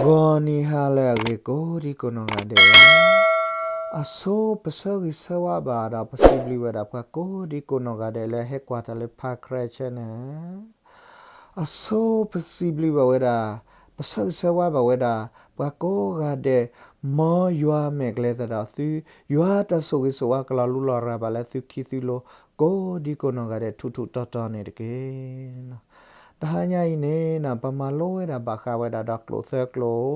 ဂီၤနံၤဟါလၢအဂ့ၤ ကိးဒံကိးနီၢ်ဂၤဒဲး, အဆိပဆၢဂ့ၤဆၢဝါဘၣ်ဒီး ပစံးဘျုးဝဲဒၣ်ပှၤကိးဒံကိးနီၢ်ဂၤဒဲးလၢဟဲကွၢ်တၢ်လၢ ဖါခရဲ channel အဆိပစံးဘျုးဘၣ်ဝဲဒၣ်, ပဆၢဂ့ၤဆၢဝါဘၣ်ဝဲဒၣ် ပှၤကိးဂၤဒဲး, မ်ယွၤမဲာ်ကျဲသးဒီးသု, ယွၤတၢ်ဆိၣ်ဂ့ၤဆိၣ်ဝါကလီၤလူလီၤရၤဘၣ်လၢသုခံသုလိၤ ကိးဒံကိးနီၢ်ဂၤဒဲး ထူးထူးတီၤတီၤန့ၣ်တက့ၢ်. တဟါညါအံၤန့ၣ် ပမၤလိဝဲဒၣ်ဘၣ်ဃးဝဲဒၣ်ဒီးကျိာ်သၢကျိာ်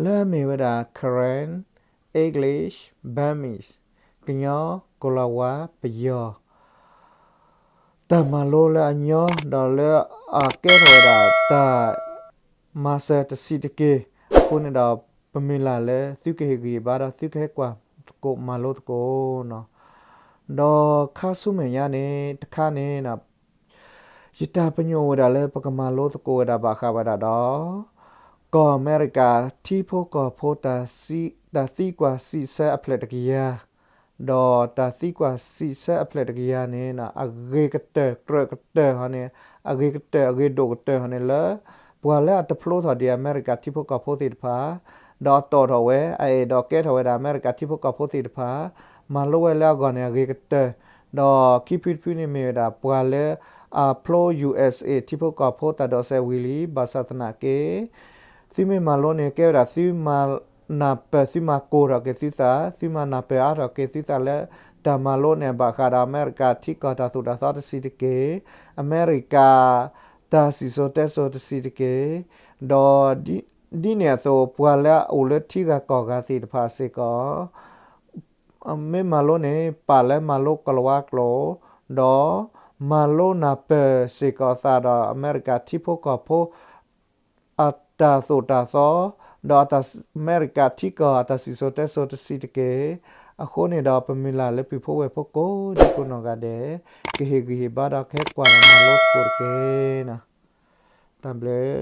လၢအမ့ၢ်ဝဲဒၣ် Karen, English, Burmese, ကညီ, ကီၤလၤဝါ, ပယီၤ တၢ်မၤလိလၢအညီ ဒီးလၢအကဲထီၣ်ဝဲဒၣ်တၢ်မၤစၢၤတဆံးတက့ၢ်. အဃိန့ၣ်ဒီး ပမုၢ်လၢ်လၢသုကဟ့ၣ်ဂံၢ်ဟ့ၣ်ဘါဒီး သုကဟဲကွၢ်သကိးမၤလိသကိးန့ၣ်, ဒီးခါဆူမဲာ်ညါန့ၣ် တခါန့ၣ် ယတၢ်ပညိၣ်ဝဲဒၣ်လၢပကမၤလိသကိးဝဲဒၣ်ဘၣ်ဃးဝဲဒၣ်ဒီး ကီၢ်အမဲရကၤထံဖိကီၢ်ဖိ တၢ်သံကွၢ်စံးဆၢအဖျၢၣ်တကယၤ, ဒီးတၢ်သံကွၢ်စံးဆၢအဖျၢၣ်တကယၤန့ၣ် အဂ့ၤကတၢၢ် ကြၢးကတၢၢ်ဟီန့ၣ်, အဂ့ၤကတၢၢ် အဂ့ၤဒိၣ်ကတၢၢ်ဟီန့ၣ်လၢ ပှၤလၢအတဖျိထီၣ်ဒံးအမဲရကၤထံဖိကီၢ်ဖိသ့ၣ်တဖၣ် ဒီးအတီၣ်ထီၣ်ဝဲ အအဲၣ်ဒိးကဲထီၣ်ဝဲဒၣ်အမဲရကၤထံဖိကီၢ်ဖိသ့ၣ်တဖၣ် မၤလိဝဲလၢအဂီၢ်န့ၣ် အဂ့ၤကတၢၢ်, ဒီးခံဖုတဖုန့ၣ်မ့ၢ်ဝဲဒၣ် ပှၤလၢအဖျိ USA ထံဖိကီၢ်ဖိတၢ်ဒိးစဲးဝံၤလံ, ဘၣ်ဆၣ်သနာ်က့ သုမ့ၢ်မၤလိန့ၣ် ကဲဝဲဒၣ်သုမၤနၢ်ပၢၢ် သုမၤကိၢ်ထီၣ်က့ၤသုသး, သုမၤနၢ်ပၢၢ်အါထီၣ်က့ၤသုသးလၢ တၢ်မၤလိန့ၣ် ဘၣ်ဃးဒီးအမဲရကၤထံကီၢ်တၢ်သိၣ်တၢ်သီတဆံးတက့ၢ်, အမဲရကၤ တၢ်စံၣ်စိၤတဲစိၤတဆံးတက့ၢ်, ဒီးဒ်န့ၣ်အသိး ပှၤလၢအအိၣ်လၢထံဂၤကီၢ်ဂၤသ့ၣ်တဖၣ်စ့ၢ်ကီး မ့ၢ်မၤလိန့ၣ် ပာ်လၢမၤလိကီၤလၤဝါကျိာ်, ဒီးမၤလိနၢ်ပၢၢ်စ့ၢ်ကီးသးဒီးအမဲရကၤထံဖိကီၢ်ဖိ အတၢ်သိၣ်တၢ်သီ, ဒီးအမဲရကၤထံကီၢ်အတၢ်စံၣ်စိၤတဲစိၤတဆံးတက့ၢ်. အဃိန့ၣ်ဒီး ပမုၢ်လၢ်လၢပုၢ်ဖိဝဲၢ်ဖိကိးဒံကိးနီၢ်ဂၤဒဲး ကဟ့ၣ်ဂံၢ်ဟ့ၣ်ဘါဒီးကဟဲကွၢ်ဒီးမၤလိသကိးတက့ၢ်. တၢ်ဘျုး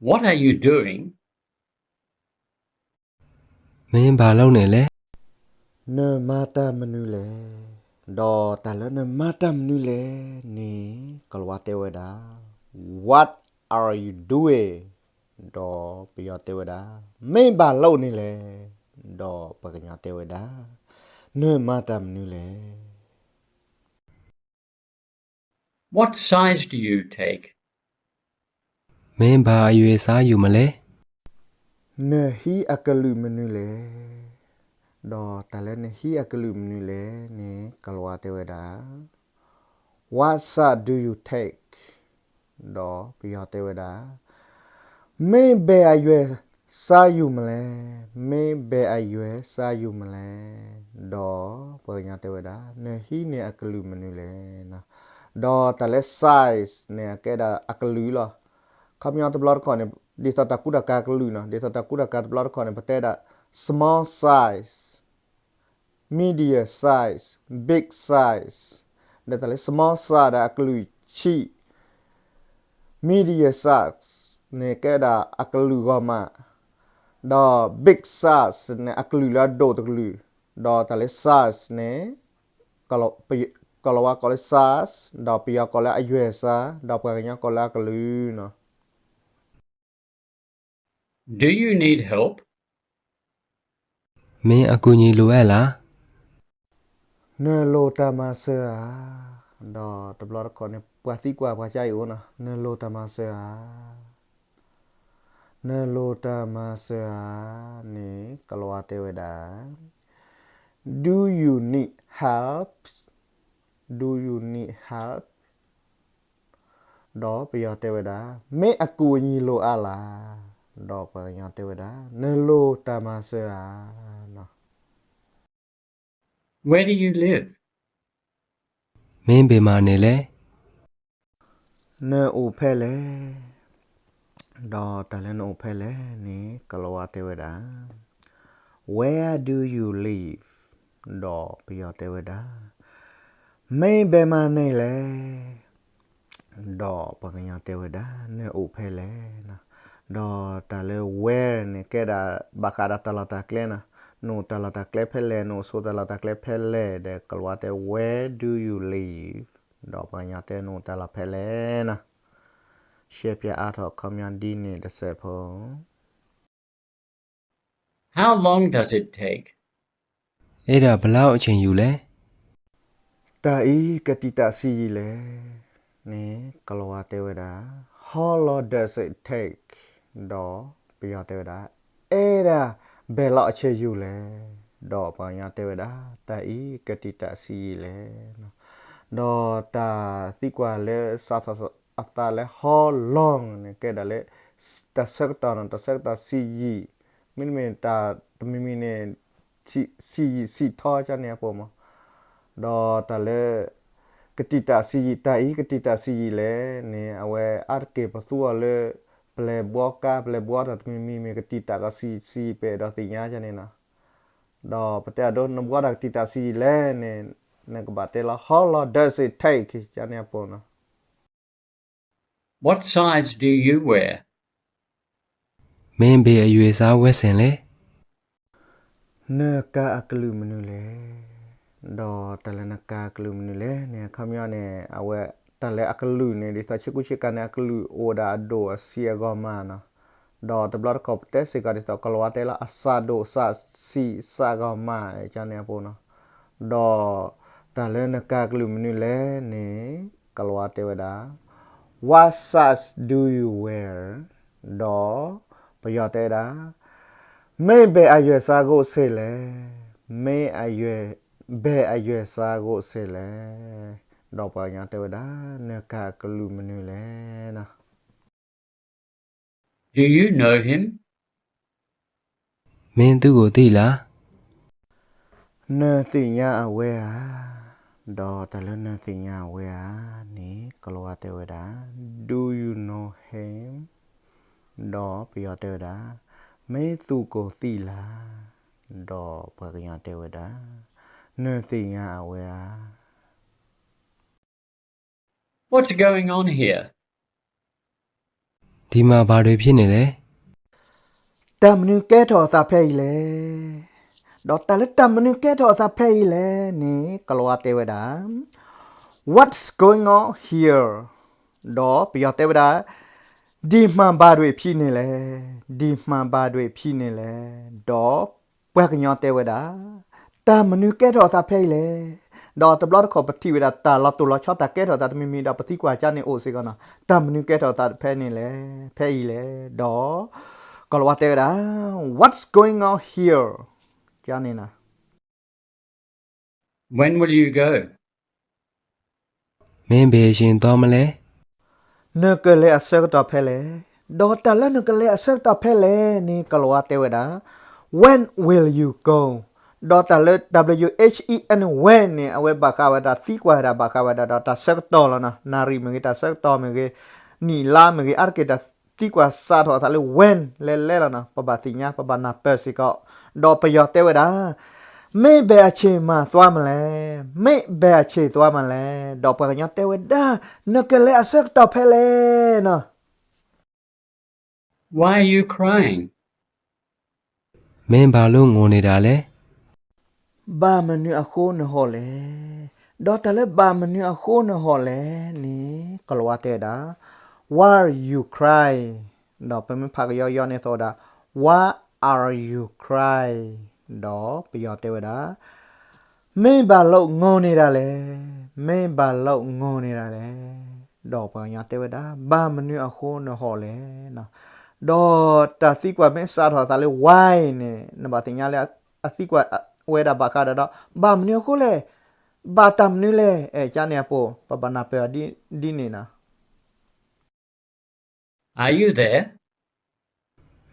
What are you doing? မ့ၢ်ဘၣ်လိၣ်န့ၣ်လဲၣ်. နမၤတၢ်မနုၤလဲၣ်. ဒီးတၢ်လၢနမၤတၢ်မနုၤလဲၣ်န့ၣ် ကီၤလၤဝါတဲဝဲဒၣ် What are you doing? ဒီးပယီၤတဲဝဲဒၣ် မ့ၢ်ဘၣ်လိၣ်န့ၣ်လဲၣ်. ဒီးပှၤကညီတဲဝဲဒၣ် နမၤတၢ်မနုၤလဲၣ်. What size do you take? မ့ၢ်ဘၣ်အယွဲၢ်စါယိာ်မလဲၣ်. နဟံးအကလုာ်မနုၤလဲၣ်. ဒီးတၢ်လၢနဟံးအကလုာ်မနုၤလဲၣ်န့ၣ် ကီၤလၤဝါတဲဝဲဒၣ် What size do you take? ဒီးပယီၤတဲဝဲဒၣ် မ့ၢ်ဘၣ်အယွဲၢ်စါယိာ်မလဲၣ်, မ့ၢ်ဘၣ်အယွဲၢ်စါယိာ်မလဲၣ်. ဒီးပှၤကညီတဲဝဲဒၣ် နဟံးန့ၢ်အကလုာ်မနုၤလဲၣ်. ဒီးတၢ်လၢ size န့ၣ် အကဲဒၣ်အကလုာ်လီၤ. ခီပညီတဘျီတခီၣ်န့ၣ် ဒ်သိးတၢ်ကူတၢ်ကၤကလုာ်နီၤ, ဒ်သိးတၢ်ကူတၢ်ကၤတဘျီတခီၣ်န့ၣ် ပတဲဒၣ် small size, medium size, big size. ဒီးတၢ်လၢ small size ဒီးအကလုာ်ဆံး, medium size န့ၣ်ကဲဒၣ်အကလုာ်ဂီၢ်မး, ဒီး big size န့ၣ် အကလုာ်လၢအဒိၣ်တကလုာ်, ဒီးတၢ်လၢ size န့ၣ် ကီၤလၤဝါကိးလၢ size ဒီးပယီၤကိးလၢအယွဲၢ်စါ, ဒီးပှၤကညီကိးလၢအကလုာ်နီၤ. Do you need help? မ့ၢ်အကူအညီလိၣ်ဝဲလၢ်. နလိၣ်တၢ်မၤစၢၤဧါ. ဒီးတဘျီတခီၣ်န့ၣ် ပှၤသံကွၢ်ပှၤကအံၤအိၣ်နီၤ, နလိၣ်တၢ်မၤစၢၤဧါ. နလိၣ်တၢ်မၤစၢၤဧါန့ၣ် ကီၤလၤဝါတဲဝဲဒၣ် Do you need help? Do you need help? ဒီးပယီၤတဲဝဲဒၣ် မ့ၢ်အကူအညီလိၣ်အါလၢ်. ဒီးပှၤကညီတဲဝဲဒၣ် နလိၣ်တၢ်မၤစၢၤဧါ. Where do you live? မ့ၢ်ဘၣ်မနုၤလဲၣ်. နအိၣ်ဖဲလဲၣ်. ဒီးတၢ်လၢနအိၣ်ဖဲလဲၣ်န့ၣ် ကီၤလၤဝါတဲဝဲဒၣ် Where do you live? ဒီးပယီၤတဲဝဲဒၣ် မ့ၢ်ဘၣ်မနုၤလဲၣ်. ဒီးပှၤကညီတဲဝဲဒၣ် နအိၣ်ဖဲလဲၣ်. ဒီးတၢ်လၢ where န့ၣ် ကဲဒၣ်ဘၣ်ဃးဒီးတၢ်လီၢ်တၢ်ကျဲနီၤ, နအိၣ်တၢ်လီၢ်တၢ်ကျဲဖဲလဲၣ်, နအိၣ်ဆိးတၢ်လီၢ်တၢ်ကျဲဖဲလဲၣ်, ဒီးကီၤလၤဝါတဲ Where do you live? ဒီးပှၤကညီတဲ နအိၣ်တၢ်လီၢ်ဖဲလဲၣ်နီၤ. ရှဲပၠးအါထီၣ်အခီပညီဒ်န့ၣ်တစဲးဖိ How long does it take? အဲဒါဘယ်လောက်အချိန်ယူလဲ? တၢ်အံၤကတံာ်တာ်ဆံးယံာ်လဲၣ်န့ၣ် ကိၤလၤဝါတဲဝဲဒၣ် How long does it take? ဒီးပယီၤတဲဝဲဒၣ် အဲဒါဘယ်လောက်အချိန်ယူလဲၣ် ဒီးပှၤကညီတဲဝဲဒၣ် တၢ်အံၤကတံာ်တာ်ဆံးယံာ်လဲၣ် ဒီးတၢ်သံကွၢ်လၢစးထီၣ်အသးလၢ how long န့ၣ် ကဲဒၣ်လၢ တၢ်ဆၢကတီၢ်န့ၣ် တၢ်ဆၢကတီၢ်ဆံးယံာ်, မ့တမ့ၢ်တၢ်တမံၤမံၤန့ၣ် ဆံးယံာ်ဆံးထီကန့ၣ်အပူၤမး, ဒီးတၢ်လၢ ကတံာ်တာ်ဆံးယံာ် တၢ်အံၤကတံာ်တာ်ဆံးယံာ်လဲၣ်န့ၣ် အဝဲအါတက့ၢ်ပသူအီၤလၢ ပျဲၢ်ဘှီကါ ပျဲၢ်ဘှီတၢ်တမံၤမံၤမ့ၢ် ကတံာ်တာ်ကဆံးဆံးပှဲၤဒီးသ့ၣ်ညါကန့ၣ်နီၤ, ဒီးပတဲအဒိ နဘှီတၢ်ကတံာ်တာ်ဆံးယံာ်လဲၣ်န့ၣ် နကဘၣ်တဲလီၤ how long does it take ကန့ၣ်အပူၤနီၤ. What size do you wear? မင်းဘယ်အရွယ်စားဝတ်ဆင်လဲ? နကၤအကလုာ်မနုၤလဲၣ်, ဒီးတၢ်လၢနကၤအကလုာ်မနုၤလဲၣ်န့ၣ် အခီပညီန့ၣ် အဝဲတၢ်လၢအကလုာ်န့ၣ် ဒ်သိးဆ့ကူဆ့ကၤန့ၣ် အကလုာ်အိၣ်ဒၣ်အဒိၣ်အဆံးအဂီၢ်မးနီၤ, ဒီးတဘျီတခီၣ်ပတဲစ့ၢ်ကီးဒ်သိး ကိၤလၤဝါတဲလၢ အစးဒိၣ်စးဆံးစးဂီၢ်မး ကန့ၣ်အပူၤနီၤ, ဒီးတၢ်လၢနကၤအကလုာ်မနုၤလဲၣ်န့ၣ် ကိၤလၤဝါတဲဝဲဒၣ် What size do you wear? ဒီးပယီၤတဲဝဲဒၣ် မင်းဘယ်အရွယ်စားဝတ်ဆင်လဲၣ်, မင်းဘယ်အရွယ်စားဝတ်ဆင်လဲၣ်, ဒီးပှၤကညီတဲဝဲဒၣ် နကၤအကလုာ်မနုၤလဲၣ်နီၤ. Do you know him? မင်းသူ့ကိုသိလား? နသ့ၣ်ညါအဝဲဧါ, ဒီးတၢ်လၢနသ့ၣ်ညါအဝဲဧါန့ၣ် ကိၤလၤဝါတဲဝဲဒၣ် Do you know him? ဒီးပယီၤတဲဝဲဒၣ် မင်းသူ့ကိုသိလား, ဒီးပှၤကညီတဲဝဲဒၣ် နသ့ၣ်ညါအဝဲဧါ. What's going on here? ဒီမှာဘာတွေဖြစ်နေလဲ? တၢ်မနုၤကဲထီၣ်အသးဖဲအံၤလဲၣ်, ဒီးတၢ်လၢတၢ်မနုၤကဲထီၣ်အသးဖဲအံၤလဲၣ်န့ၣ် ကိၤလၤဝါတဲဝဲဒၣ် What's going on here? ဒီးပယီၤတဲဝဲဒၣ် ဒီမှာဘာတွေဖြစ်နေလဲ, ဒီမှာဘာတွေဖြစ်နေလဲ, ဒီးပှၤကညီတဲဝဲဒၣ် တၢ်မနုၤကဲထီၣ်အသးဖဲအံၤလဲၣ်, ဒီးတဘျီတခီၣ်ပထံၣ်ဝဲဒၣ်တၢ်လီၤတိၢ်လီၤဆီတၢ်ကဲထီၣ်အသးတမံၤမံၤဒီးပသံကွၢ်ကန့ၣ်အိၣ်စ့ၢ်ကီးနီၤ, တၢ်မနုၤကဲထီၣ်အသးဖဲန့ၣ်လဲၣ်, ဖဲအံၤလဲၣ်, ဒီး ကိၤလၤဝါတဲဝဲဒၣ် What's going on here? ကန့ၣ်နီၤ. When will you go? မင်းဘယ်အချိန်သွားမလဲ? နကလဲၤအဆၢကတီၢ်ဖဲလဲၣ်, ဒီးတၢ်လၢနကလဲၤအဆၢကတီၢ်ဖဲလဲၣ်န့ၣ် ကိၤလၤဝါတဲဝဲဒၣ် When will you go? ဒီးတၢ်လၢ W H E N when န့ၣ် အဝဲဘၣ်ဃးဝဲဒၣ် သံကွၢ်ဝဲဒၣ် ဘၣ်ဃးဝဲဒၣ်ဒီးတၢ်ဆၢကတီၢ်လီၤနီၤ, နၣ်ရံၣ်မ့ၢ်ဂ့ၤ တၢ်ဆၢကတီၢ်မ့ၢ်ဂ့ၤ, နံၣ်လါမ့ၢ်ဂ့ၤ အါတက့ၢ်တၢ်သံကွၢ်စးထီၣ်အသးလၢ when လဲၤလဲၤလီၤနီၤ, ပဘၣ်သ့ၣ်ညါ ပဘၣ်နၢ်ပၢၢ်စ့ၢ်ကီး, ဒီးပယီၤတဲဝဲဒၣ် မင်းဘယ်အချိန်မှာသွားမလဲ, မင်းဘယ်အချိန်သွားမလဲ, ဒီးပှၤကညီတဲဝဲဒၣ် နကလဲၤအဆၢကတီၢ်ဖဲလဲၣ်နီၤ. Why are you crying? မင်းဘာလို့ငိုနေတာလဲ? ဘၣ်မနုၤအဃိနဟီၣ်လဲၣ်, ဒီးတၢ်လၢဘၣ်မနုၤအဃိနဟီၣ်လဲၣ်န့ၣ် ကိၤလၤဝါတဲဝဲဒၣ် Why are you crying? ဒီးပမ့ၢ်ဖးကယီကယီန့ၣ်သီဝဲဒၣ် Why are you crying? ဒီးပယီၤတဲဝဲဒၣ် မင်းဘာလို့ငိုနေတာလဲ, မင်းဘာလို့ငိုနေတာလဲ, ဒီးပှၤကညီတဲဝဲဒၣ် ဘၣ်မနုၤအဃိနဟီၣ်လဲၣ်နီၤ, ဒီးတၢ်သံကွၢ်မ့ၢ်စးထီၣ်အသးလၢ why န့ၣ် နဘၣ်သ့ၣ်ညါလၢအသံကွၢ်ဝဲဒၣ်ဘၣ်ဃးဒီး ဘၣ်မနုၤအဃိလဲၣ်, ဘၣ်တၢ်မနုၤလဲၣ်, အဲ ကန့ၣ်အပူၤ ပဘၣ်နၢ်ပၢၢ်အီၤဒ်န့ၣ်နီၤ. Are you there?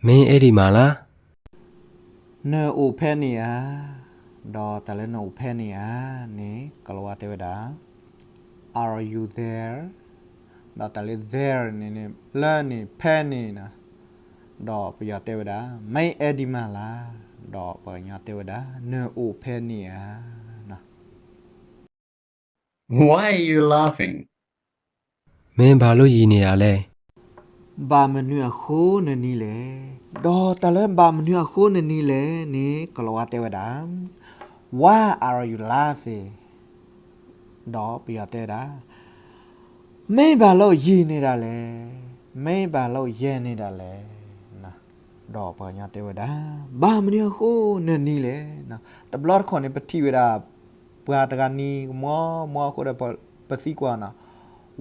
မင်းအဲ့ဒီမှာလား? နအိၣ်ဖဲန့ၣ်ဧါ, ဒီးတၢ်လၢနအိၣ်ဖဲန့ၣ်ဧါန့ၣ် ကိၤလၤဝါတဲဝဲဒၣ် Are you there? ဒီးတၢ်လၢ there န့ၣ်န့ၣ် လၢန့ၣ် ဖဲန့ၣ်နီၤ, ဒီးပယီၤတဲဝဲဒၣ် မင်းအဲ့ဒီမှာလား, ဒီးပှၤကညီတဲဝဲဒၣ် နအိၣ်ဖဲန့ၣ်ဧါနီၤ. Why are you laughing? မင်းဘာလို့ရယ်နေတာလဲ? ဘၣ်မနုၤအဃိနနံၤလဲၣ်, ဒီးတၢ်လၢဘၣ်မနုၤအဃိနနံၤလဲၣ်န့ၣ် ကိၤလၤဝါတဲဝဲဒၣ် Why are you laughing? ဒီးပယီၤတဲဝဲဒၣ် မင်းဘာလို့ရယ်နေတာလဲ, မ့ၢ်ဘၣ်လိၣ်ယဲန့ၣ်ဒၣ်လဲာ်. ဒီးပှၤကညီတဲဝဲဒၣ်, ဘၣ်မနုၤအဃိနနံၤလဲၣ်. တဘျီတခီၣ်န့ၣ် ပထံၣ်ဝဲဒၣ် ပှၤတဂၤနံၤကမီမီအဃိဒီး ပသံကွၢ်နီၤ,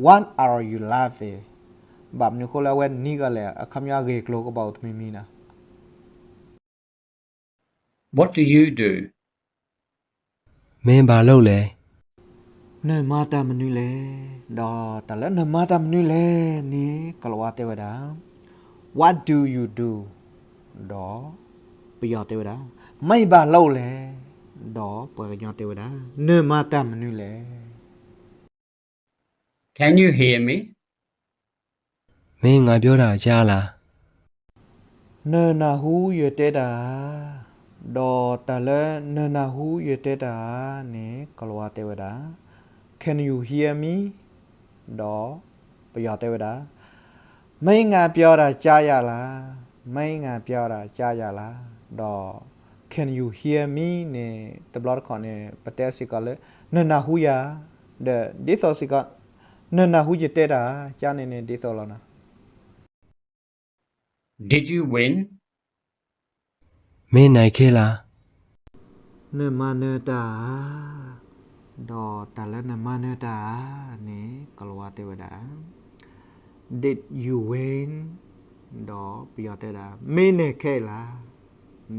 What are you laughing? ဘၣ်မနုၤအဃိလၢအဝဲနံၤကလဲၣ်, အခီပညီအဂ့ၢ်အကျိၤကဘၣ်အိၣ်တမံၤမံၤနီၤ. What do you do? မ့ၢ်ဘၣ်လိၣ်လဲၣ်. နမၤတၢ်မနုၤလဲၣ်. ဒီးတၢ်လၢနမၤတၢ်မနုၤလဲၣ်န့ၣ် ကိၤလၤဝါတဲဝဲဒၣ်, What do you do? ဒီးပယီၤတဲဝဲဒၣ်, မ့ၢ်ဘၣ်လိၣ်လဲၣ်. ဒီးပှၤကညီတဲဝဲဒၣ်, နမၤတၢ်မနုၤလဲၣ်. Can you hear me? မင်းငါပြောတာကြားလား. နနၢ်ဟူယတဲတၢ်ဧါ. ဒီးတၢ်လၢနနၢ်ဟူယတဲတၢ်ဧါန့ၣ် ကိၤလၤဝါတဲဝဲဒၣ်, Can you hear me? ဒီးပယီၤတဲဝဲဒၣ်, မင်းငါပြောတာကြားရလား, မင်းငါပြောတာကြားရလား. ဒီး Can you hear me န့ၣ် တဘျီတခီၣ်န့ၣ် ပတဲစ့ၢ်ကီးလၢ နနၢ်ဟူယၤ, ဒီးဒ်သိးစ့ၢ်ကီး နနၢ်ဟူယတဲတၢ်ဧါ, ကန့ၣ်န့ၣ်ဒ်သိးလီၤနီၤ. Did you win? မင်းနိုင်ခဲ့လား. နမၤနၢၤတၢ်ဧါ. ဒီးတၢ်လၢနမၤနၢၤတၢ်ဧါန့ၣ် ကိၤလၤဝါတဲဝဲဒၣ်, Did you win? ဒီးပယီၤတဲဝဲဒၣ်, မင်းနိုင်ခဲ့လား.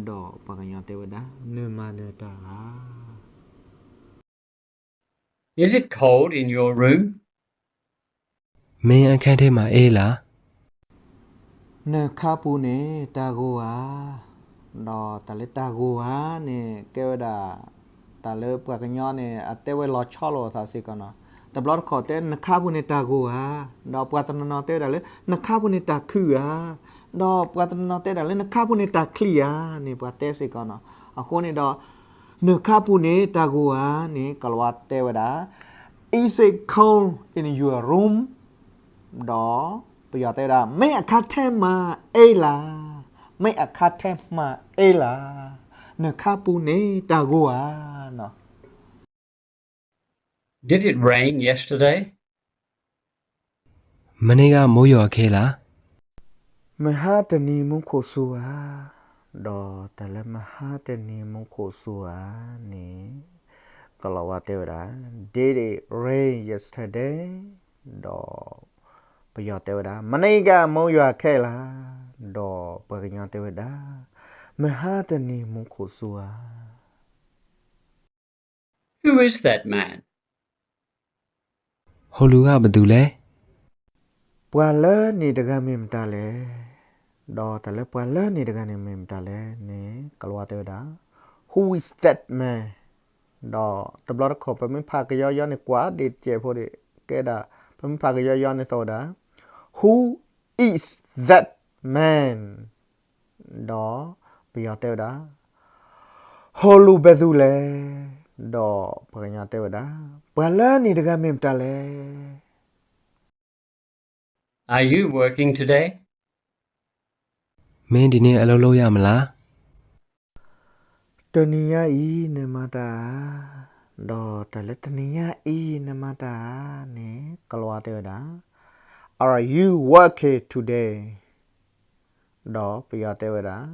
ဒီးပှၤကညီတဲဝဲဒၣ်, နမၤနၢၤတၢ်ဧါ. Is it cold in your room? မင်းအခန်းထဲမှာအေးလား. နခါပူၤန့ၣ် တၢ်ဂိၢ်ဧါ. ဒီးတၢ်လၢတၢ်ဂိၢ်ဧါန့ၣ် ကဲဝဲဒၣ် တၢ်လၢပှၤကညီန့ၣ် အတဲဝဲလီၤဆီလိာ်အသးစ့ၢ်ကီးနီၤ. တဘျီတခီၣ်တဲ နခါပူၤန့ၣ်တၢ်ဂိၢ်ဧါ. ဒီးပှၤတနီၤနီၤတဲဝဲဒၣ်လၢ နခါပူၤန့ၣ်တၢ်ခုၣ်ဧါ. ဒီးပှၤတနီၤနီၤတဲဒၣ်လၢ နခါပူၤန့ၣ်တၢ်ချံၣ်ဧါန့ၣ် ပှၤတဲစ့ၢ်ကီးနီၤ. အဃိန့ၣ်ဒီး နခါပူၤန့ၣ်တၢ်ဂိၢ်ဧါန့ၣ် ကိၤလၤဝါတဲဝဲဒၣ်, Is it cold in your room? ဒီးပယီၤတဲဝဲဒၣ်, မင်းအခန်းထဲမှာအေးလား. မင်းအခန်းထဲမှာအေးလား. နခါပူၤန့ၣ်တၢ်ဂိၢ်ဧါနီၤ. Did it rain yesterday? မနေ့ကမိုးရွာခဲ့လား. မဟါတနံၤမူခိၣ်စူၤဧါ. ဒီးတၢ်လၢမဟါတနံၤမူခိၣ်စူၤဧါန့ၣ် ကိၤလၤဝါတဲဝဲဒၣ်, Did it rain yesterday? ဒီးပယီၤတဲဝဲဒၣ်, မနေ့ကမိုးရွာခဲ့လား. ဒီးပှၤကညီတဲဝဲဒၣ်, မဟါတနံၤမူခိၣ်စူၤဧါ. Who is that man? ဟိုလူကဘယ်သူလဲ. ပှၤလၢန့ၣ်တဂၤမ့ၢ်မတၤလဲၣ်. ဒီးတၢ်လၢပှၤလၢန့ၣ်တဂၤန့ၣ်မ့ၢ်မတၤလဲၣ်န့ၣ် ကိၤလၤဝါတဲဝဲဒၣ်, Who is that man? ဒီးတဘျီတခီၣ်ပမ့ၢ်ဖးကယီယီန့ၣ် ကွၢ်ဒ့ၣ်တစဲးဖိဒ့ၣ် ကဲဒၣ် ပမ့ၢ်ဖးကယီယီန့ၣ်သီၣ်ဝဲဒၣ်, Who is that man? ဒီးပယီၤတဲဝဲဒၣ်, ဟိုလူဘယ်သူလဲ. ဒီးပှၤကညီတဲဝဲဒၣ်, ပှၤလၢန့ၣ်တဂၤမ့ၢ်မတၤလဲၣ်. Are you working today? မင်းဒီနေ့အလုပ်လုပ်ရမလား. တနံၤညါအံၤနမၤတၢ်ဧါ. ဒီးတၢ်လၢတနံၤညါအံၤနမၤတၢ်ဧါန့ၣ် ကိၤလၤဝါတဲဝဲဒၣ်, Are you working today? ဒီးပယီၤတဲဝဲဒၣ်,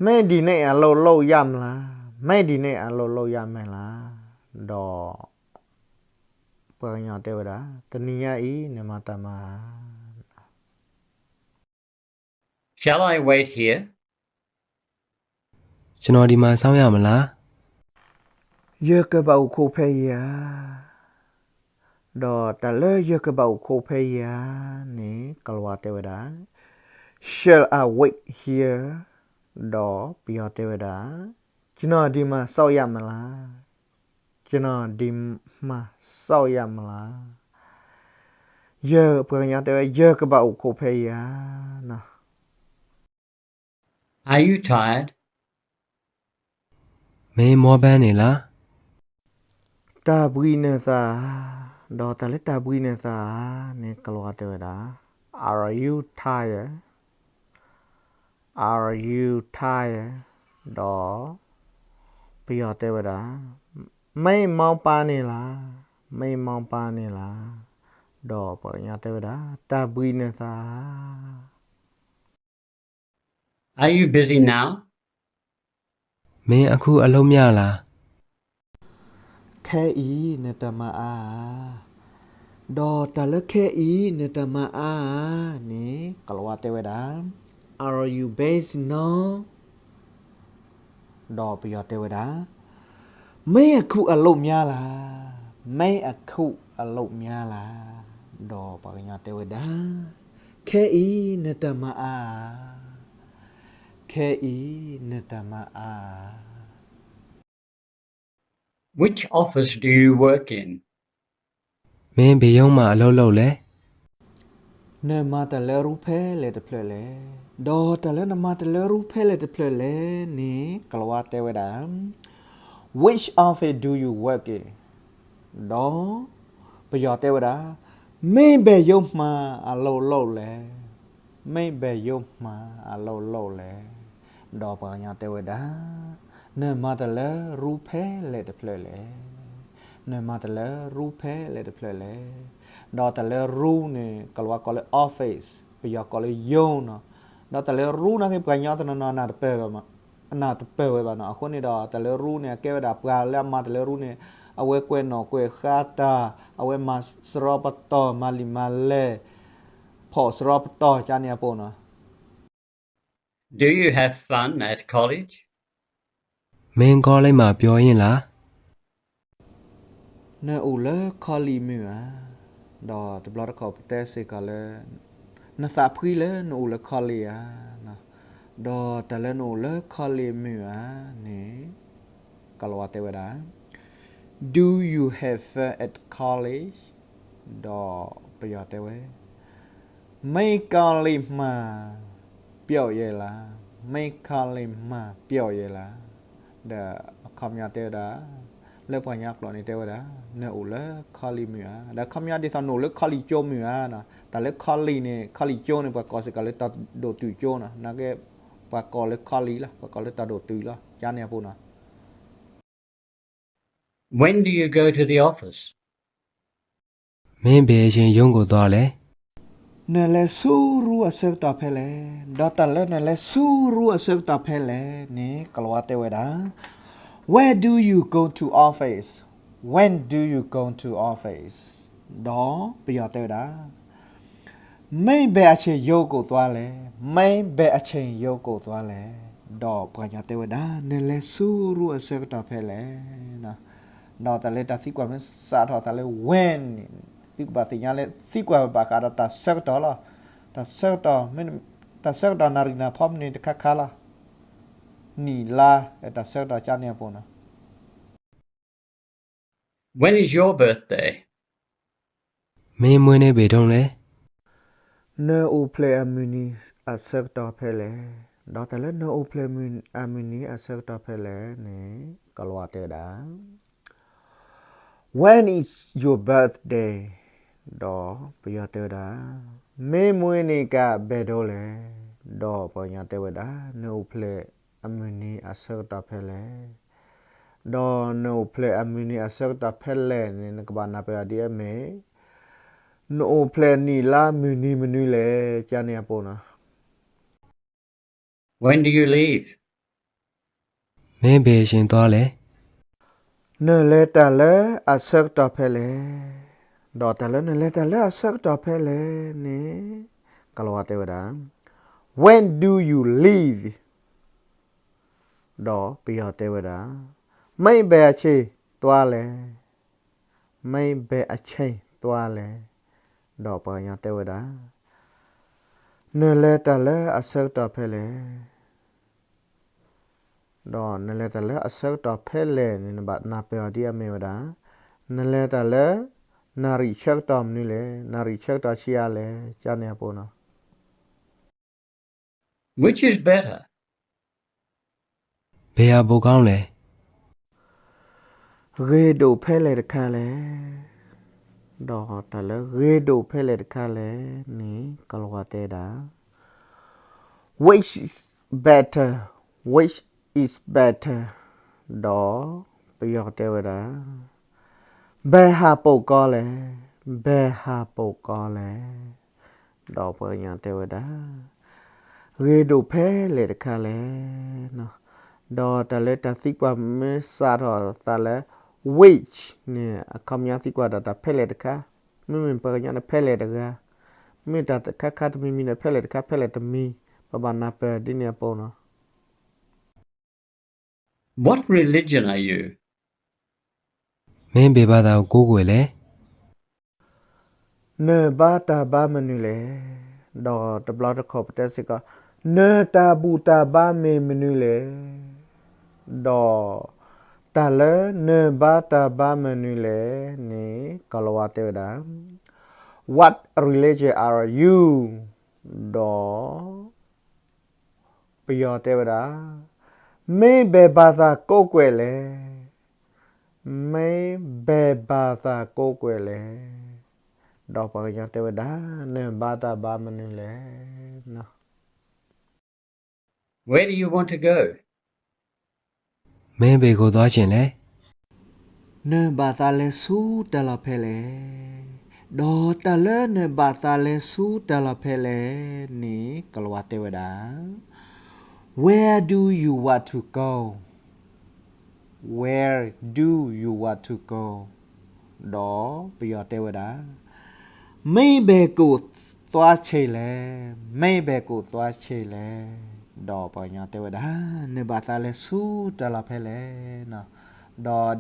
မင်းဒီနေ့အလုပ်လုပ်ရမလား, မင်းဒီနေ့အလုပ်လုပ်ရမလား. ဒီးပှၤကညီတဲဝဲဒၣ်, တနံၤညါအံၤနမၤတၢ်မၤဧါ. Shall I wait here? ကျွန်တော်ဒီမှာစောင့်ရမလား. ယကဘၣ်အိၣ်ခိးဖဲအံၤဧါ. ဒီးတၢ်လၢယကဘၣ်အိၣ်ခိးဖဲအံၤဧါန့ၣ် ကိၤလၤဝါတဲဝဲဒၣ်, Shall I wait here? ဒီးပယီၤတဲဝဲဒၣ်, ကျွန်တော်ဒီမှာစောင့်ရမလား. ကျွန်တော်ဒီမှာစောင့်ရမလား. ယပှၤကညီတဲဝဲ ယကဘၣ်အိၣ်ခိးဖဲအံၤဧါ. Are you tired? မင်းမောပန်းနေလား. တၢ်ဘှံးနသးဧါ. ဒီးတၢ်လၢတၢ်ဘှံးနသးဧါန့ၣ် ကိၤလၤဝါတဲဝဲဒၣ်, Are you tired? Are you tired? ဒီးပယီၤတဲဝဲဒၣ်, မင်းမောပန်းနေလား. မင်းမောပန်းနေလား. ဒီးပှၤကညီတဲဝဲဒၣ်, တၢ်ဘှံးနသးဧါ. Are you busy now? မင်းအခုအလုပ်များလား? ခဲအံၤနတမၤအါဧါ. ဒီးတၢ်လၢခဲအံၤနတမၤအါဧါန့ၣ် ကိၤလၤဝါတဲဝဲဒၣ်, Are you busy now? ဒီးပယီၤတဲဝဲဒၣ်, မင်းအခုအလုပ်များလား, မင်းအခုအလုပ်များလား. ဒီးပှၤကညီတဲဝဲဒၣ်, ခဲအံၤနတမၤအါဧါ, ခဲအံၤနတမၤအါဧါ. Which office do you work in? မင်းဘယ်ရုံးမှာအလုပ်လုပ်လဲ? နမၤတၢ်လၢရူၢ်ဖဲလဲၣ်တဖျၢၣ်လဲၣ်. ဒီးတၢ်လၢနမၤတၢ်လၢရူၢ်ဖဲလဲၣ်တဖျၢၣ်လဲၣ်န့ၣ် ကိၤလၤဝါတဲဝဲဒၣ်, Which office do you work in? ဒီးပယီၤတဲဝဲဒၣ်, မင်းဘယ်ရုံးမှာအလုပ်လုပ်လဲ, မင်းဘယ်ရုံးမှာအလုပ်လုပ်လဲ. ဒီးပှၤကညီတဲဝဲဒၣ်, နမၤတၢ်လၢရူၢ်ဖဲလဲၣ်တဖျၢၣ်လဲၣ်, နမၤတၢ်လၢရူၢ်ဖဲလဲၣ်တဖျၢၣ်လဲၣ်. ဒီးတၢ်လၢရူၢ်န့ၣ် ကိၤလၤဝါကိးလၢ office, ပယီၤကိးလၢရုံးနီၤ. ဒီးတၢ်လၢရူၢ်နာ်က့ ပှၤကညီတနီၤနီၤ အနၢ်တပၢၢ်ဝဲဘၣ်နီၤ. အဃိန့ၣ်ဒီး တၢ်လၢရူၢ်န့ၣ် အကဲဝဲဒၣ်ပှၤလၢအမၤတၢ်လၢရူၢ်န့ၣ် အဝဲကွဲးနီၣ်ကွဲးဃါတၢ်, အဝဲမၤစရီပတီၢ်, မၤလံာ်မၤလဲၢ်, ဖီၣ်စရီပတီၢ် ကန့ၣ်အပူၤနီၤ. Do you have fun at college? မင်းကောလိပ်မှာပျော်ရင်လား? နအိၣ်လၢ college မုၢ်ဧါ. ဒီးတဘျီတခီၣ်ပတဲစ့ၢ်ကီးလၢ နသးဖှံလၢနအိၣ်လၢ college ဧါ. ဒီးတၢ်လၢနအိၣ်လၢ college မုၢ်ဧါန့ၣ် ကိၤလၤဝါတဲဝဲဒၣ်, Do you have fun at college? ဒီးပယီၤတဲဝဲ, မင်းကောလိပ်မှာပျော်ရဲ့လား, မင်းကောလိပ်မှာပျော်ရဲ့လား. ဒီးအခီပညီတဲဝဲဒၣ်, လၢပှၤကညီကျိာ်န့ၣ်တဲဝဲဒၣ်, နအိၣ်လၢ college မုၢ်ဧါ. ဒီးအခီပညီဒ်သိးနအိၣ်လၢ college ကၠိမုၢ်ဧါနီၤ. တၢ်လၢ college န့ၣ် college ကၠိန့ၣ် ပှၤကိးစ့ၢ်ကီးလၢတၢ်ဒိၣ်တုာ်ကၠိနီၤ. နာ်က့ ပှၤကိးလၢ college လီၤ, ပှၤကိးလၢတၢ်ဒိၣ်တုာ်လီၤ, ကန့ၣ်အပူၤနီၤ. When do you go to the office? မင်းဘယ်အချိန်ရုံးကိုသွားလဲ? နလဲၤဆူရူၢ်အဆၢကတီၢ်ဖဲလဲၣ်. ဒီးတၢ်လၢနလဲၤဆူရူၢ်အဆၢကတီၢ်ဖဲလဲၣ်န့ၣ် ကိၤလၤဝါတဲဝဲဒၣ်, When do you go to office? When do you go to office? ဒီးပယီၤတဲဝဲဒၣ်, မင်းဘယ်အချိန်ရုံးကိုသွားလဲ, မင်းဘယ်အချိန်ရုံးကိုသွားလဲ. ဒီးပှၤကညီတဲဝဲဒၣ်, နလဲၤဆူရူၢ်အဆၢကတီၢ်ဖဲလဲၣ်. ဒီးတၢ်လၢတၢ်သံကွၢ်မ့ၢ်စးထီၣ်သးလၢ when န့ၣ် သုကဘၣ်သ့ၣ်ညါလၢ သံကွၢ်ဘၣ်ဃးဒီးတၢ်ဆၢကတီၢ်လီၤ. တၢ်ဆၢကတီၢ်, တၢ်ဆၢကတီၢ်နၣ်ရံၣ်နၣ်ဖီမနုၤတခါခါလီၤ. နံၣ်လါ, တၢ်ဆၢကတီၢ်ကန့ၣ်အပူၤနီၤ. When is your birthday? မင်းမွေးနေ့ဘယ်တုန်းလဲ? နအိၣ်ဖျဲၣ်အမုၢ်နံၤအဆၢကတီၢ်ဖဲလဲၣ်. ဒီးတၢ်လၢနအိၣ်ဖျဲၣ်အမုၢ်နံၤအဆၢကတီၢ်ဖဲလဲၣ်န့ၣ် ကိၤလၤဝါတဲဝဲဒၣ်, When is your birthday? ဒီးပယီၤတဲဝဲဒၣ်, မင်းမွေးနေ့ကဘယ်တုန်းလဲ. ဒီးပှၤကညီတဲဝဲဒၣ်, နအိၣ်ဖျဲၣ်အမုၢ်နံၤအဆၢကတီၢ်ဖဲလဲၣ်. ဒီးနအိၣ်ဖျဲၣ်အမုၢ်နံၤအဆၢကတီၢ်ဖဲလဲၣ်န့ၣ် နကဘၣ်နၢ်ပၢၢ်အီၤဒ်အမ့ၢ်, နအိၣ်ဖျဲၣ်နံၣ်လါမုၢ်နံၤမနုၤလဲၣ် ကန့ၣ်အပူၤနီၤ. When do you leave? မင်းဘယ်အချိန်သွားလဲ? နလဲၤတၢ်လၢအဆၢကတီၢ်ဖဲလဲၣ်. ဒီးတၢ်လၢနလဲၤတၢ်လၢအဆၢကတီၢ်ဖဲလဲၣ်န့ၣ် ကိၤလၤဝါတဲဝဲဒၣ်, When do you leave? ဒီးပယီၤတဲဝဲဒၣ်, မင်းဘယ်အချိန်သွားလဲ. မင်းဘယ်အချိန်သွားလဲ. ဒီးပှၤကညီတဲဝဲဒၣ်, နလဲၤတၢ်လၢအဆၢကတီၢ်ဖဲလဲၣ်. ဒီးနလဲၤတၢ်လၢအဆၢကတီၢ်ဖဲလဲၣ်န့ၣ် နဘၣ်နၢ်ပၢၢ်အီၤဒ်အမ့ၢ်ဝဲဒၣ်, နလဲၤတၢ်လၢ နၣ်ရံၣ်ဆၢကတီၢ်မနုၤလဲၣ်, နၣ်ရံၣ်ဆၢကတီၢ်ဆံးအါလဲၣ် ကန့ၣ်အပူၤနီၤ. Which is better? ဘယ်ဟာပိုကောင်းလဲ. ဂ့ၤဒိၣ်ဖဲလဲၣ်တခါလဲၣ်. ဒီးတၢ်လၢဂ့ၤဒိၣ်ဖဲလဲၣ်တခါလဲၣ်န့ၣ် ကိၤလၤဝါတဲဒၣ်, Which is better? Which is better? ဒီးပယီၤတဲဝဲဒၣ်, ဘယ်ဟာပိုကောင်းလဲ. ဘယ်ဟးပိတ်ကောလဲ, ဒီးပှၤကညီတဲဝဲဒၣ်, ဂ့ၤဒိၣ်ဖဲလဲၣ်တခါလဲၣ်. ဒီးတၢ်လၢတၢ်သံကွၢ်မ့ၢ်စးထီၣ်သးလၢ which န့ၣ် အခီပညီသံကွၢ်ဒၣ်တၢ်ဖဲလဲၣ်တခါ, မ့မ့ၢ်ပှၤကညီန့ၣ်ဖဲလဲၣ်တဂၤ, မ့ၢ်တၢ်တခါခါတမံၤမံၤန့ၣ် ဖဲလဲၣ်တခါ ဖဲလဲၣ်တမံၤ, ပဘၣ်နၢ်ပၢၢ်ဒ်န့ၣ်အပူၤနီၤ. What religion are you? မ့ၢ်ဘၣ်ဘၣ်သးကိးကွဲၢ်လဲၣ်. နဘါတၢ်ဘါမနုၤလဲၣ်. ဒီးတဘျီတခီၣ်ပတဲစ့ၢ်ကီး, နတၢ်ဘူၣ်တၢ်ဘါမ့ၢ်မနုၤလဲၣ်. ဒီးတၢ်လၢနဘါတၢ်ဘါမနုၤလဲၣ်န့ၣ် ကိၤလၤဝါတဲဝဲဒၣ်, What religion are you? ဒီး ပယီၤတဲဝဲဒၣ်, မ့ၢ်ဘၣ်ဘၣ်သးကိးကွဲၢ်လဲၣ်. မ့ၢ်ဘၣ်ဘၣ်သးကိးကွဲၢ်လဲၣ်. ဒီးပှၤကညီတဲဝဲဒၣ်, နဘါတၢ်ဘါမနုၤလဲၣ်. Where do you want to go? မ့ၢ်ဘၣ်ကိးသွါဆ့ၣ်လဲၣ်. နဘၣ်သးလဲၤဆူတၢ်လီၢ်ဖဲလဲၣ်. ဒီးတၢ်လၢနဘၣ်သးလဲၤဆူတၢ်လီၢ်ဖဲလဲၣ်န့ၣ် ကိၤလၤဝါတဲဝဲဒၣ်, Where do you want to go? Where do you want to go? ဒီးပယီၤတဲဝဲဒၣ်, မ့ၢ်ဘၣ်ကိးသွါဆ့ၣ်လဲၣ်, မ့ၢ်ဘၣ်ကိးသွါဆ့ၣ်လဲၣ်. ဒီးပှၤကညီတဲဝဲဒၣ်, နဘၣ်သးလဲၤဆူတၢ်လီၢ်ဖဲလဲၣ်.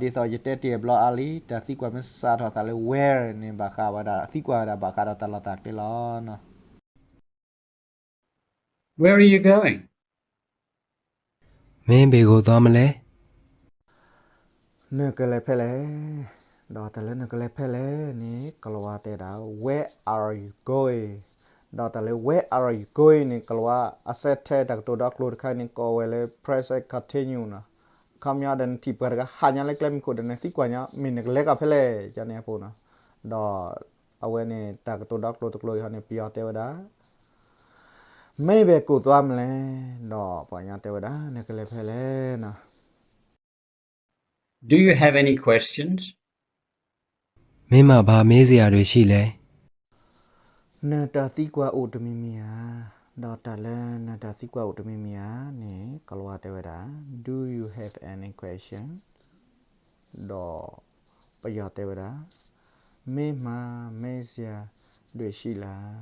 ဒီးဒ်သိးယတဲတ့ၢ်အဘျီအါလံ, တၢ်သံကွၢ်မ့ၢ်စးထီၣ်သးလၢ where န့ၣ် ဘၣ်ဃးဝဲဒၣ်, သံကွၢ်ဝဲဒၣ်ဘၣ်ဃးဒီးတၢ်လီၢ်တၢ်ကျဲလီၤ. Where are you going? မ့ၢ်ဘၣ်ကိးသွါမလဲၣ်. နကလဲၤဖဲလဲၣ်. ဒီးတၢ်လၢနကလဲၤဖဲလဲၣ်န့ၣ် ကိၤလၤဝါတဲဒၣ်, Where are you going? ဒီးတၢ်လၢ Where are you going န့ၣ် ကိၤလၤဝါအစဲးထဲတၢ်ကတိၤဒီကျိၤတခါန့ၣ် ကိးဝဲလၢ present continuous နီၤ. အခီပညီဒီးနထံၣ်ပှၤတဂၤဟးညါလၢကျဲမုၢ်ခိၣ်ဒီး နသံကွၢ်ညါ မ့ၢ်နကလဲၤကီၢ်ဖဲလဲၣ် ကန့ၣ်အပူၤနီၤ. ဒီးအဝဲန့ၣ် တၢ်ကတိၤဒီကျိၤတကျိၤအံၤဟီန့ၣ် ပယီၤတဲဝဲဒၣ်, မ့ၢ်ဘၣ်ကိးသွါမလဲၣ်. ဒီးပှၤကညီတဲဝဲဒၣ် နကလဲၤဖဲလဲၣ်နီၤ. Do you have any questions? မ့ၢ်မ့ၢ်ဘၣ်မ့ၢ်စ့ၢ်အဒုးဆံးလဲၣ်. နတၢ်သံကွၢ်အိၣ်တမံၤမံၤဧါ. ဒီးတၢ်လၢနတၢ်သံကွၢ်အိၣ်တမံၤမံၤဧါန့ၣ် ကိၤလၤဝါတဲဝဲဒၣ်, Do you have any question? ဒီးပယီၤတဲဝဲဒၣ်, မ့ၢ်မ့ၢ်မ့ၢ်စ့ၢ်အဒုးဆံးလဲၣ်.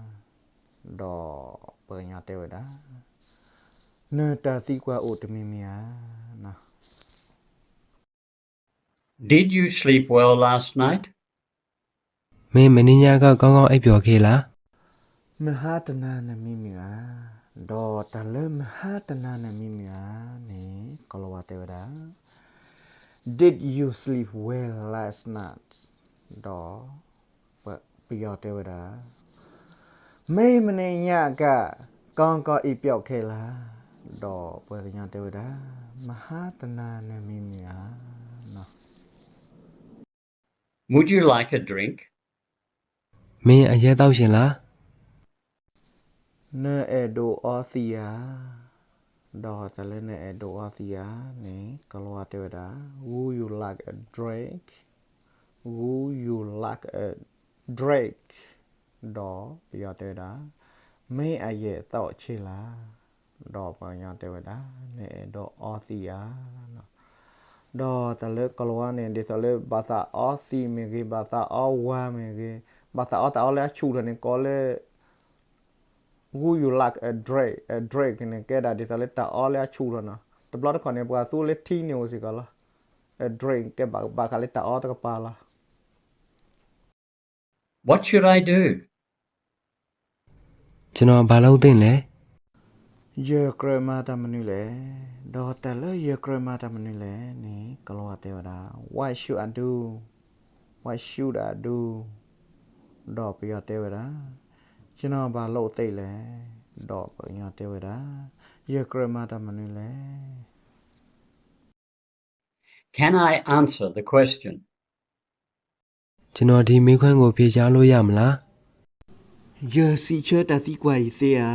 ဒီးပှၤကညီတဲဝဲဒၣ်, နတၢ်သံကွၢ်အိၣ်တမံၤမံၤဧါ. Did you sleep well last night? မ့ၢ်မနံၤညါကီၢ်ကီၢ်အိပ်ပျော်ခဲလၢာ်. မဟါတနၤနမံမုာ်ဧါ. ဒီးတၢ်လၢမဟါတနၤနမံမုာ်ဧါန့ၣ် ကိၤလၤဝါတဲဝဲဒၣ်, Did you sleep well last night? ဒီးပယီၤတဲဝဲဒၣ်, မ့ၢ်မနံၤညါကီၢ် ကီၢ်ကီၢ်အိပ်ပျော်ခဲလၢာ်. ဒီးပှၤကညီတဲဝဲဒၣ်, မဟါတနၤနမံမုာ်ဧါ. Would you like a drink? မ့ၢ်အယဲၢ်သီၣ်ဆ့ၣ်လၢ. နအဲၣ်ဒိးအီသံးဧါ. ဒီးတၢ်လၢနအဲၣ်ဒိးအီသံးဧါန့ၣ် ကိၤလၤဝါတဲဝဲဒၣ်, Would you like a drink? Would you like a drink? ဒီးပယီၤတဲဝဲဒၣ်, မ့ၢ်အယဲၢ်သီၣ်ဆ့ၣ်လၢ. ဒီးပှၤကညီတဲဝဲဒၣ်, နအဲၣ်ဒိးအီသံးဧါ. ဒီးတၢ်လၢကိၤလၤဝါန့ၣ် ဒ်သိးလၢဘၣ်သးအီသံးမ့ၢ်ဂ့ၤ, ဘၣ်သးအီဝါမ့ၢ်ဂ့ၤ, ဘၣ်သးအီတၢ်အီလၢအဆူၣ်ထီၣ်န့ၣ် ကိးလၢ Would you like a drink? A drink န့ၣ် ကဲဒၣ်ဒ်သိးလၢတၢ်အီလၢအဆူၣ်ထီၣ်နီၤ. တဘျီတခီၣ်န့ၣ် ပှၤသူလၢထံန့ၣ် အိၣ်စ့ၢ်ကီးလီၤ. A drink ကဲဘၣ်ဃးလၢတၢ်အီတကပၤလီၤ. What should I do? ကျွန်တော်ဘာလုပ်သင့်လဲ? ယကြၢးမၤတၢ်မနုၤလဲၣ်. ဒီးတၢ်လၢယကြၢးမၤတၢ်မနုၤလဲၣ်န့ၣ် ကိၤလၤဝါတဲဝဲဒၣ်, What should I do? What should I do? ဒီးပယီၤတဲဝဲဒၣ်, ကျွန်တော်ဘာလုပ်သင့်လဲ. ဒီးပှၤကညီတဲဝဲဒၣ်, ယကြၢးမၤတၢ်မနုၤလဲၣ်. Can I answer the question? ကျွန်တော်ဒီမေးခွန်းကိုဖြေကြားလို့ရမလား? ယစံးဆၢတၢ်သံကွၢ်အံၤသ့ဧါ.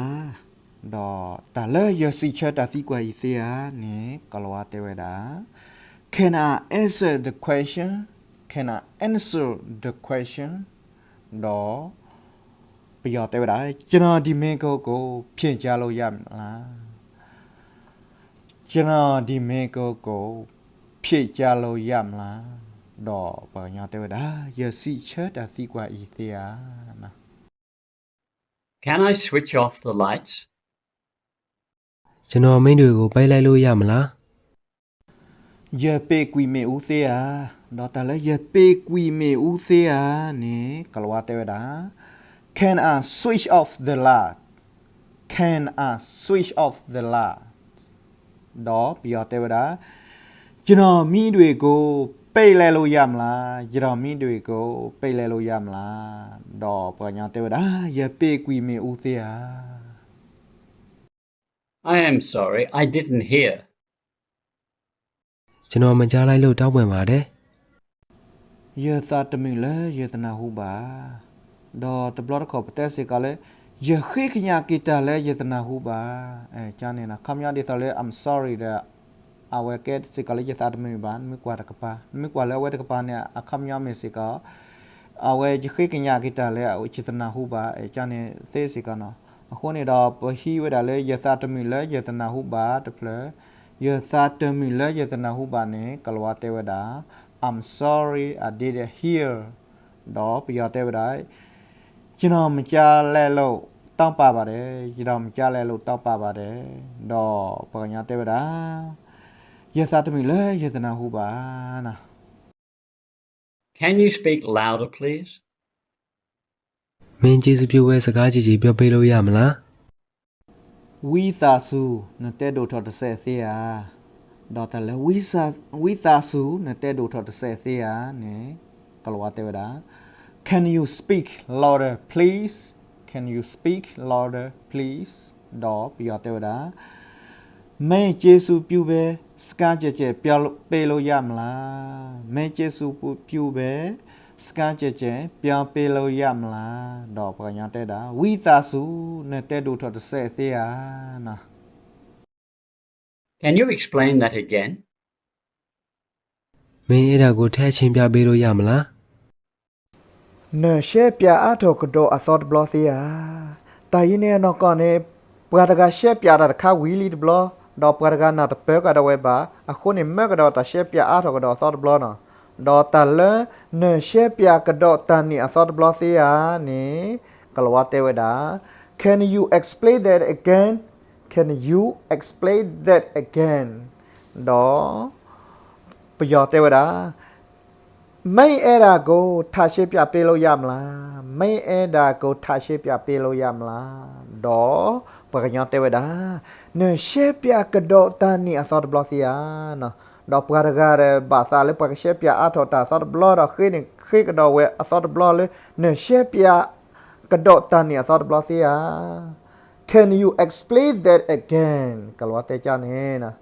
ဒီးတၢ်လၢယစံးဆၢတၢ်သံကွၢ်အံၤသ့ဧါန့ၣ် ကိၤလၤဝါတဲဝဲဒၣ်, Can I answer the question? Can I answer the question? ဒီးပယီၤတဲဝဲဒၣ် ကျွန်တော်ဒီမင်းကိုကို ဖြေကြားလို့ရမလား ကျွန်တော်ဒီမင်းကိုကို ဖြေကြားလို့ရမလား ဒီးပှၤကညီတဲဝဲဒၣ် ယစံးဆၢတၢ်သံကွၢ်အံၤသ့ဧါ Can I switch off the lights? ကျွန်တော်မီးတွေကိုပိတ်လိုက်လို့ရမလား ယပ့ၤကွံာ်မ့ၣ်အူသ့ဧါ ဒီးတၢ်လၢယပ့ၤကွံာ်မ့ၣ်အူသ့ဧါန့ၣ် ကိၤလၤဝါတဲဝဲဒၣ် Can I switch off the light? Can I switch off the light? ဒီးပယီၤတဲဝဲဒၣ် ကျွန်တော်မီးတွေကိုပိတ်လိုက်လို့ရမလား ကျွန်တော်မီးတွေကိုပိတ်လိုက်လို့ရမလား ဒီးပှၤကညီတဲဝဲဒၣ် ယပ့ၤကွံာ်မ့ၣ်အူသ့ဧါ I am sorry, I didn't hear. ကျွန်တော်မကြားလိုက်လို့တောင်းပန်ပါတယ် ယသးတမုာ်လၢယတနၢ်ဟူဘၣ် ဒီးတဘျီတခီၣ်ပတဲစ့ၢ်ကီးလၢ ယဃ့ကညးက့ၤတၢ်လၢယတနၢ်ဟူဘၣ် ကန့ၣ် အခီပညီဒ်သိးလၢ I'm sorry ဒီး အဝဲကဲစ့ၢ်ကီးလၢ ယသးတမုာ်ဘၣ် နမ့ၢ်ကွၢ်တကပၤ နမ့ၢ်ကွၢ်လၢအဝဲတကပၤန့ၣ် အခီပညီမ့ၢ်စ့ၢ်ကီး အဝဲယဃ့ကညးက့ၤတၢ်လၢယတနၢ်ဟူဘၣ် ကန့ၣ်သ့စ့ၢ်ကီးနီၤ အဃိန့ၣ်ဒီး ပဟံးဝဲဒၣ်လၢ ယသးတမုာ်လၢယတနၢ်ဟူဘၣ်တဖျၢၣ် ယသးတမုာ်လၢယတနၢ်ဟူဘၣ်န့ၣ် ကိၤလၤဝါတဲဝဲဒၣ် I'm sorry, I didn't hear. ဒီးပယီၤတဲဝဲဒၣ် ကျွန်တော်မကြားလိုက်လို့တောင်းပန်ပါတယ် ကျွန်တော်မကြားလိုက်လို့တောင်းပန်ပါတယ် ဒီးပှၤကညီတဲဝဲဒၣ် ယသးတမုာ်လၢယတနၢ်ဟူဘၣ်နီၤ Can you speak louder, please? မင်းကျေးဇူးပြုဘဲစကားကြီးကြီးပြောပေးလို့ရမလား ဝံသးစူၤ နတဲဒိၣ်ထီၣ်တစဲးသ့ဧါ ဒီးတၢ်လၢ ဝံသးစူၤ နတဲဒိၣ်ထီၣ်တစဲးသ့ဧါန့ၣ် ကိၤလၤဝါတဲဝဲဒၣ် Can you speak louder, please? Can you speak louder, please? ဒီးပယီၤတဲဝဲဒၣ် မင်းကျေးဇူးပြုဘဲ စကားကျယ်ကျယ်ပြောပေးလို့ရမလား မင်းကျေးဇူးပြုဘဲ စကားကျယ်ကျယ်ပြောပေးလို့ရမလား ဒီးပှၤကညီတဲဒၣ် ဝံသးစူၤ နတဲဒိၣ်ထီၣ်တစဲးသ့ဧါ Can you explain that again? မင်းအဲ့ဒါကိုထပ်ရှင်းပြပေးလို့ရမလား နရှဲပၠးအါထီၣ်ကဒီးအသီတဘျီသ့ဧါ တၢ်အံၤန့ၣ်အနီၢ်ကီၢ်န့ၣ် ပှၤတဂၤရှဲပၠးတၢ်တခါဝံၤလံတဘျီ ဒီးပှၤတဂၤနၢ်တပၢၤကဒီးဝဲဘၣ် အဃိန့ၣ် မၢကဒီးတၢ်ရှဲပၠးအါထီၣ်ကဒီးအသီတဘျီနီၤ ဒီးတၢ်လၢ နရှဲပၠးကဒီးတၢ်န့ၣ်အသီတဘျီသ့ဧါန့ၣ် ကိၤလၤဝါတဲဝဲဒၣ် Can you explain that again? Can you explain that again? ဒီး ပယီၤတဲဝဲဒၣ် မင်းအဲ့ဒါကို ထပ်ရှင်းပြပေးလို့ရမလား မင်းအဲ့ဒါကို ထပ်ရှင်းပြပေးလို့ရမလား ဒီးပှၤကညီတဲဝဲဒၣ် နရှဲပၠးကဒီးတၢ်န့ၣ်အသီတဘျီသ့ဧါ ဒီးပှၤတဂၤဒီးဘၣ်သးလၢပှၤကရှဲပၠးအါထီၣ်တၢ်အသီတဘျီဒီး ဃ့န့ၣ်ဃ့ကဒီးဝဲအသီတဘျီလၢ နရှဲပၠးကဒီးတၢ်န့ၣ်အသီတဘျီသ့ဧါ Can you explain that again? ကိၤလၤဝါတဲကန့ၣ်